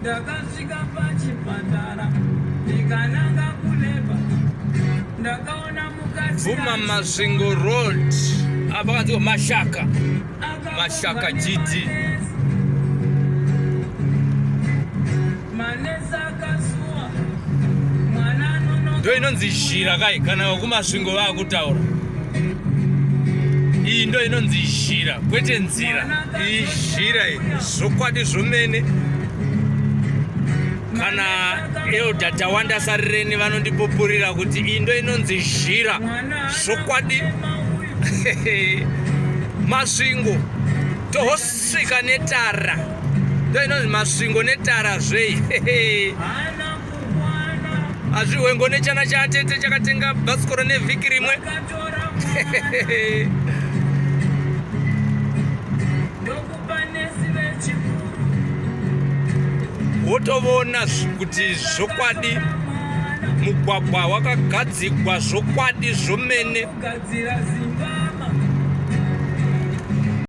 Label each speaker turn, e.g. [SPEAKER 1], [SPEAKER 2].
[SPEAKER 1] Ndakasvika pachipatara ndikananga kuleba ndakaona mukadzi
[SPEAKER 2] Bvuma Masvingo Road apa kanzi Mashaka Mashaka GD
[SPEAKER 1] Manesi akasuwa mwana anonoka
[SPEAKER 2] ndo inonzi zhira kai kana vekumasvingo vaakutaura iyi ndo inonzi zhira kwete nzira iyi zhira iyi zvokwadi zvomene kana elda tawanda sarireni vanondipupurira kuti iyi ndo inonzi zhira zvokwadi masvingo tohosvika netara ndo inonzi masvingo netara zvei hazvihwengo nechana chaatete chakatenga bhasikoro nevhiki rimwe wotovona kuti zvokwadi mugwagwa wakagadzigwa zvokwadi zvomene.